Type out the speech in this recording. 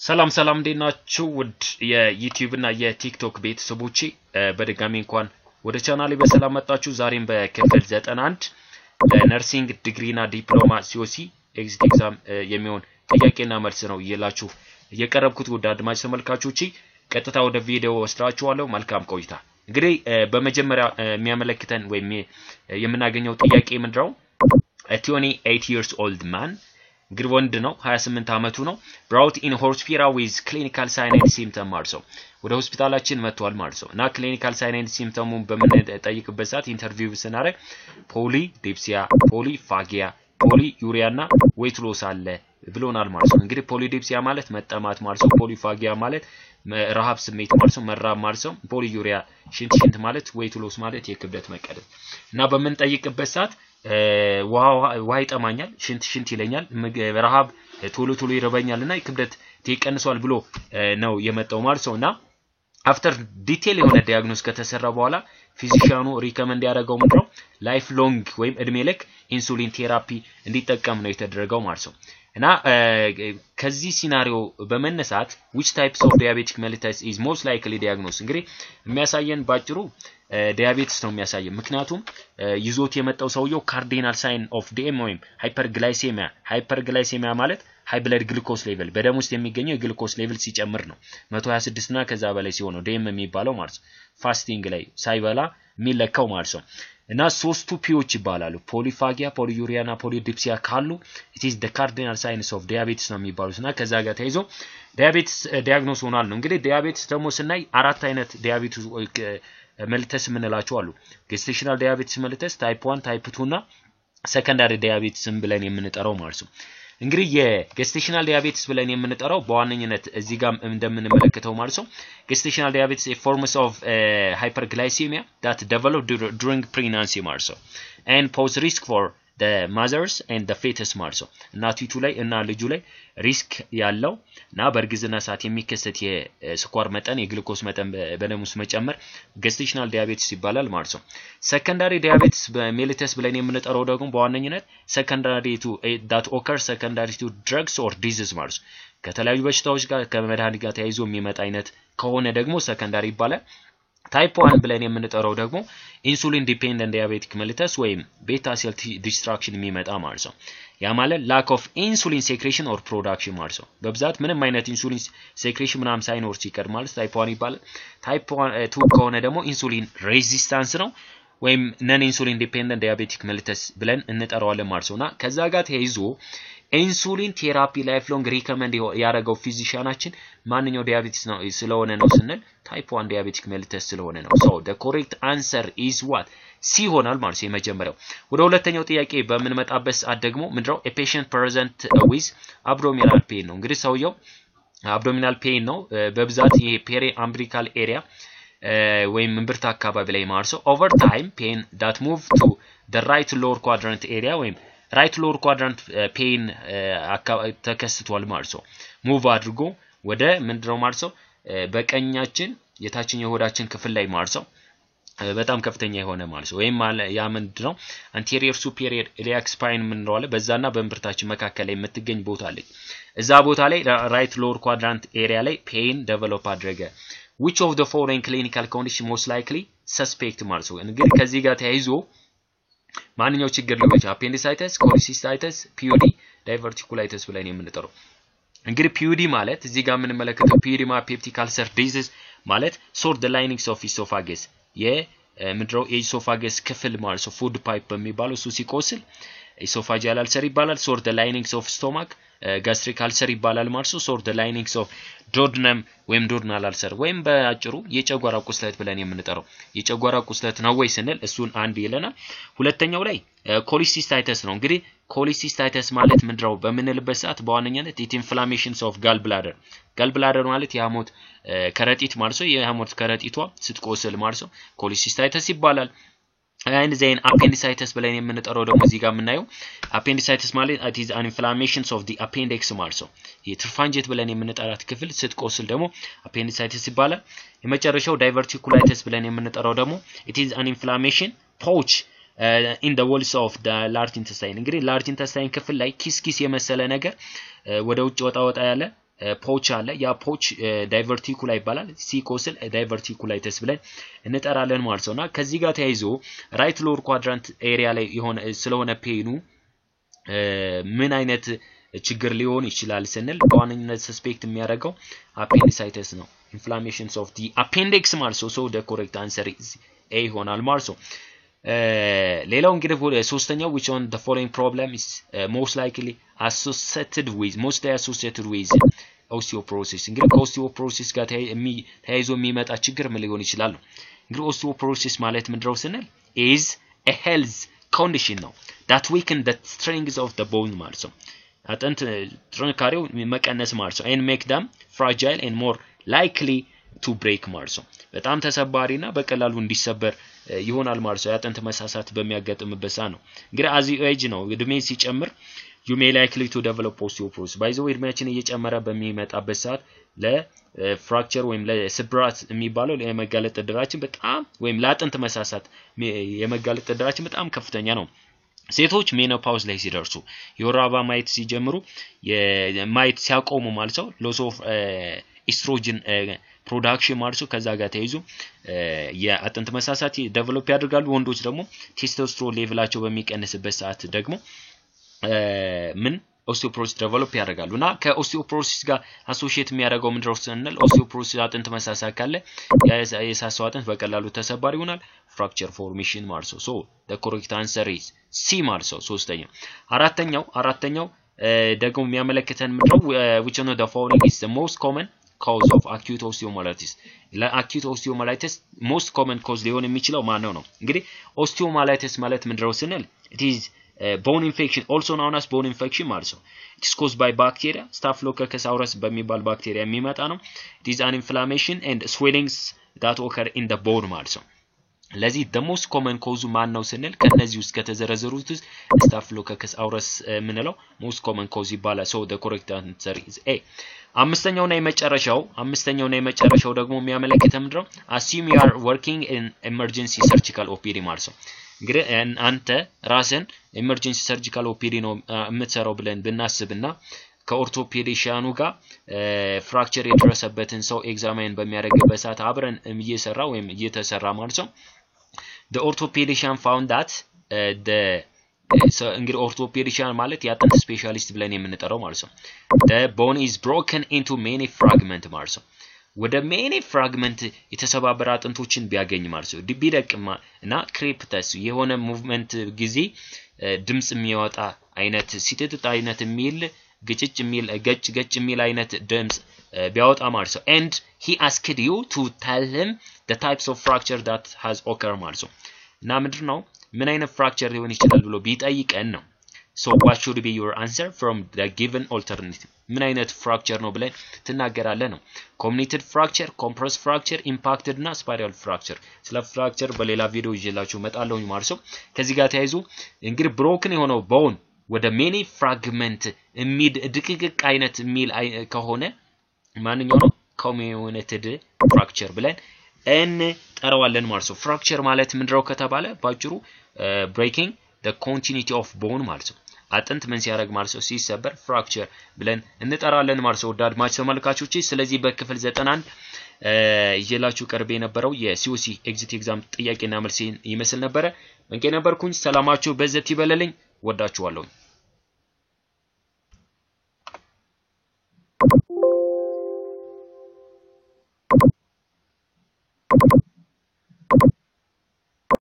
ሰላም ሰላም፣ እንዴት ናችሁ? ውድ የ YouTube እና የ TikTok ቤተሰቦቼ፣ በድጋሚ እንኳን ወደ ቻናሌ በሰላም መጣችሁ። ዛሬም በክፍል 91 ለ nursing ዲግሪና ዲፕሎማ COC exit exam የሚሆን ጥያቄና መልስ ነው እየላችሁ እየቀረብኩት። ውድ አድማጭ ተመልካቾቼ፣ ቀጥታ ወደ ቪዲዮ ወስዳችኋለሁ። መልካም ቆይታ። እንግዲህ በመጀመሪያ የሚያመለክተን ወይም የምናገኘው ጥያቄ ምንድነው? 28 years old man፣ እንግዲህ ወንድ ነው፣ 28 ዓመቱ ነው። Brought in hospital with clinical sign and symptom ማለት ነው። ወደ ሆስፒታላችን መጥቷል ማለት ነው። እና clinical sign and symptom ኡን በምንጠይቅበት ሰዓት፣ interview ስናደርግ polydipsia፣ polyphagia፣ polyuria እና weight loss አለ ብሎናል ማለት ነው። እንግዲህ polydipsia ማለት መጠማት ማለት ነው። Polyphagia ማለት ረሃብ ስሜት ማለት ነው፣ መራብ ማለት ነው። Polyuria ሽንት ሽንት ማለት፣ weight loss ማለት የክብደት መቀነስ። እና በምንጠይቅበት ሰዓት ውሃ ይጠማኛል፣ ሽንት ሽንት ይለኛል፣ ረሃብ ቶሎ ቶሎ ይርበኛል እና ክብደት ይቀንሷል ብሎ ነው የመጣው ማለት ነው። እና after detail የሆነ diagnose ከተሰራ በኋላ physician ኑ recommend ያደረገው ምንድነው? Life long ወይም እድሜ ልክ insulin therapy እንዲጠቀም ነው የተደረገው ማለት ነው። እና ከዚህ scenario በመነሳት which types of diabetic mellitus is most likely diagnose? እንግዲህ የሚያሳየን ባጭሩ diabetes ነው የሚያሳየን። ምክንያቱም ይዞት የመጣው ሰውየው cardinal sign of DM ወይም hyperglycemia። Hyperglycemia ማለት high blood glucose level፣ በደም ውስጥ የሚገኘው የ glucose level ሲጨምር ነው። 126 እና ከዛ በላይ ሲሆን ነው DM የሚባለው ማለት ነው። Fasting ላይ ሳይበላ የሚለካው ማለት ነው። እና ሶስቱ P ዎች ይባላሉ። Polyphagia፣ polyuria እና polydipsia ካሉ it is the cardinal signs of diabetes ነው የሚባሉት። እና ከዛ ጋር ተይዞ diabetes diagnose ሆኗል ነው። እንግዲህ diabetes ደግሞ ስናይ አራት አይነት diabetes mellitus የምንላቸው አሉ። Gestational diabetes mellitus፣ type 1፣ type 2 እና secondary diabetes ን ብለን የምንጠራው ማለት ነው። እንግዲህ የ gestational diabetes ብለን የምንጠራው በዋነኝነት እዚህ ጋር እንደምንመለከተው ማለት ነው፣ gestational diabetes forms of hyperglycemia that develop during pregnancy ማለት ነው and pose risk for the mothers and the fetus ማለት ነው። እናቲቱ ላይ እና ልጁ ላይ risk ያለው እና በእርግዝና ሰዓት የሚከሰት የስኳር መጠን፣ የግሉኮስ መጠን በደም ውስጥ መጨመር gestational diabetes ይባላል ማለት ነው። Secondary diabetes mellitus ብለን የምንጠራው ደግሞ በዋነኝነት secondary to that occur secondary to drugs or disease ማለት ነው። ከተለያዩ በሽታዎች ጋር፣ ከመድኃኒት ጋር ተያይዞ የሚመጣ አይነት ከሆነ ደግሞ secondary ይባላል። Type 1 ብለን የምንጠራው ደግሞ insulin dependent diabetic mellitus ወይም beta cell destruction የሚመጣ ማለት ነው። ያ ማለት lack of insulin secretion or production ማለት ነው። በብዛት ምንም አይነት insulin secretion ምናምን ሳይኖር ሲቀር ማለት type 1 ይባላል። Type 2 ከሆነ ደግሞ insulin resistance ነው ወይም non insulin dependent diabetic mellitus ብለን እንጠራዋለን ማለት ነው። እና ከዛ ጋር ተያይዞ insulin therapy life long recommend ያደረገው physician ኣችን ማንኛው diabetes ነው ስለሆነ ነው ስንል type 1 diabetic mellitus ስለሆነ ነው። So the correct answer is what? C ይሆናል ማለት ነው የመጀመሪያው። ወደ ሁለተኛው ጥያቄ በምንመጣበት ሰዓት ደግሞ ምንድነው? A patient present with abdominal pain ነው። እንግዲህ ሰውየው abdominal pain ነው፣ በብዛት ይሄ periumbilical area ወይም እምብርት አካባቢ ላይ ማለት ነው። Over time pain that move to the right lower quadrant area ወይም right lower quadrant pain ተከስቷል ማለት ነው። Move አድርጎ ወደ ምንድነው ማለት ነው፣ በቀኛችን የታችኛው የሆዳችን ክፍል ላይ ማለት ነው፣ በጣም ከፍተኛ የሆነ ማለት ነው። ወይም ያ ምንድነው፣ anterior superior iliac spine የምንለው አለ። በዛና በእምብርታችን መካከል ላይ የምትገኝ ቦታ አለች። እዛ ቦታ ላይ right lower quadrant area ላይ pain develop አድረገ። Which of the following clinical condition most likely suspect ማለት ነው። እንግዲህ ከዚህ ጋር ተያይዞ ማንኛው ችግር ሊሆን ይችላል? Appendicitis፣ cholecystitis፣ PUD፣ diverticulitis ብለን የምንጠራው። እንግዲህ PUD ማለት እዚህ ጋር የምንመለከተው PUD ማለት peptic ulcer disease ማለት sore the linings of esophagus፣ የምድረው የ esophagus ክፍል ማለት ነው። Food pipe በሚባለው እሱ ሲቆስል esophageal ulcer ይባላል። Sore the linings of stomach gastric ulcer ይባላል ማለት ነው። Sore the linings of duodenum ወይም duodenal ulcer ወይም በአጭሩ የጨጓራ ቁስለት ብለን የምንጠራው የጨጓራ ቁስለት ነው ወይ ስንል እሱን አንድ ይለናል። ሁለተኛው ላይ cholecystitis ነው። እንግዲህ cholecystitis ማለት ምንድነው በምንልበት ሰዓት በዋነኛነት it inflammations of gall bladder። Gall bladder ማለት የሐሞት ከረጢት ማለት ነው። የሐሞት ከረጢቷ ስትቆስል ማለት ነው cholecystitis ይባላል። And then appendicitis ብለን የምንጠራው ደግሞ እዚህ ጋር የምናየው appendicitis ማለት it is an inflammations of the appendix ማለት ነው። የትርፍ አንጀት ብለን የምንጠራት ክፍል ስትቆስል ደግሞ appendicitis ይባላል። የመጨረሻው diverticulitis ብለን የምንጠራው ደግሞ it is an inflammation pouch in the walls of the large intestine። እንግዲህ large intestine ክፍል ላይ ኪስ ኪስ የመሰለ ነገር ወደ ውጭ ወጣ ወጣ ያለ pouch አለ። ያ pouch diverticula ይባላል። ሲቆስል diverticulitis ብለን እንጠራለን ማለት ነው። እና ከዚህ ጋር ተያይዞ right lower quadrant area ላይ የሆነ ስለሆነ pain ኑ ምን አይነት ችግር ሊሆን ይችላል ስንል በዋነኝነት suspect የሚያደርገው appendicitis ነው። Inflammations of the appendix ማለት ነው። So the correct answer A ይሆናል ማለት ነው። ሌላው እንግዲህ ሶስተኛው፣ which one the following problem is most likely associated with, mostly associated with osteoporosis? እንግዲህ ከ osteoporosis ጋር ተያይዞ የሚመጣ ችግር ምን ሊሆን ይችላል ነው። እንግዲህ osteoporosis ማለት ምንድነው ስንል is a health condition ነው that weaken the strength of the bone ማለት ነው። አጥንት ጥንካሬው መቀነስ ማለት ነው and make them fragile and more likely to break ማለት ነው። በጣም ተሰባሪና በቀላሉ እንዲሰበር ይሆናል ማለት ነው። የአጥንት መሳሳት በሚያጋጥምበት ሰዓት ነው። እንግዲህ as you age ነው፣ እድሜ ሲጨምር you may likely to develop osteoporosis። By the way፣ እድሜያችን እየጨመረ በሚመጣበት ሰዓት ለ fracture ወይም ለስብራት የሚባለው የመጋለጥ እድላችን በጣም ወይም ለአጥንት መሳሳት የመጋለጥ እድላችን በጣም ከፍተኛ ነው። ሴቶች menopause ላይ ሲደርሱ፣ የወር አበባ ማየት ሲጀምሩ፣ ማየት ሲያቆሙ ማለት ነው፣ loss of estrogen production ማለት ነው። ከዛ ጋር ተያይዞ የአጥንት መሳሳት develop ያደርጋሉ። ወንዶች ደግሞ testosterone level ኣቸው በሚቀንስበት ሰዓት ደግሞ ምን osteoporosis develop ያደርጋሉ። እና ከ osteoporosis ጋር associate የሚያደርገው ምንድነው ስንል osteoporosis አጥንት መሳሳት ካለ የሳሳው አጥንት በቀላሉ ተሰባሪ ይሆናል፣ fracture formation ማለት ነው። So the correct answer is C ማለት ነው። ሶስተኛው። አራተኛው ደግሞ የሚያመለክተን ምንድነው? Which one of the following is the most common cause of acute osteomyelitis? ለ acute osteomyelitis most common cause ሊሆን የሚችለው ማነው ነው። እንግዲህ osteomyelitis ማለት ምንድነው ስንል it is bone infection, also known as bone infection ማለት ነው። It is caused by bacteria፣ Staphylococcus aureus በሚባል ባክቴሪያ የሚመጣ ነው። It is an inflammation and swellings that occur in the bone ማለት ነው። ለዚህ the most common cause ማን ነው ስንል ከነዚህ ውስጥ ከተዘረዘሩት ውስጥ Staphylococcus aureus የምንለው most common cause ይባላል። So the correct answer is A። አምስተኛውና የመጨረሻው ደግሞ የሚያመለክተው ምንድነው? Assume you are working in emergency surgical OPD ማለት ነው። እንግዲህ አንተ ራስህን emergency surgical OPD ነው የምትሰራው ብለን ብናስብና ከ orthopedician ኑ ጋር fracture የደረሰበትን ሰው examine በሚያደርግበት ሰዓት አብረን እየሰራ ወይም እየተሰራ ማለት ነው፣ the orthopedician found that the እንግዲህ orthopedician ማለት የአጥንት specialist ብለን የምንጠራው ማለት ነው፣ the bone is broken into many fragment ማለት ነው። ወደ many fragment የተሰባበረ አጥንቶችን ቢያገኝ ማለት ነው፣ ቢደቅ እና crepitus የሆነ movement ጊዜ ድምጽ የሚያወጣ አይነት፣ ሲጥጥጥ አይነት የሚል፣ ግጭጭ የሚል፣ ገጭ ገጭ የሚል አይነት ድምጽ ቢያወጣ ማለት ነው፣ and he asked you to tell him the types of fracture that has occurred ማለት ነው። እና ምንድን ነው፣ ምን አይነት fracture ሊሆን ይችላል ብሎ ቢጠይቀን ነው። So what should be your answer from the given alternative? ምን አይነት fracture ነው ብለን ትናገራለህ ነው። Comminuted fracture፣ compress fracture፣ impacted እና spiral fracture። ስለ fracture በሌላ ቪዲዮ ይዤላችሁ እመጣለሁኝ ማለት ነው። ከዚህ ጋር ተያይዞ እንግዲህ broken የሆነው bone ወደ many fragment የሚድ ድቅቅቅ አይነት የሚል ከሆነ ማንኛው ነው? Comminuted fracture ብለን እንጠራዋለን ማለት ነው። Fracture ማለት ምንድነው ከተባለ ባጭሩ breaking the continuity of bone ማለት ነው። አጥንት ምን ሲያደርግ ማለት ነው? ሲሰበር fracture ብለን እንጠራለን ማለት ነው። ውድ አድማጭ ተመልካቾቼ፣ ስለዚህ በክፍል 91 ይዤላችሁ ቀርቤ የነበረው የ COC exit exam ጥያቄና መልስ ይመስል ነበረ። መንቄ ነበርኩኝ። ሰላማችሁ በዘት ይበለልኝ። ወዳችኋለሁ።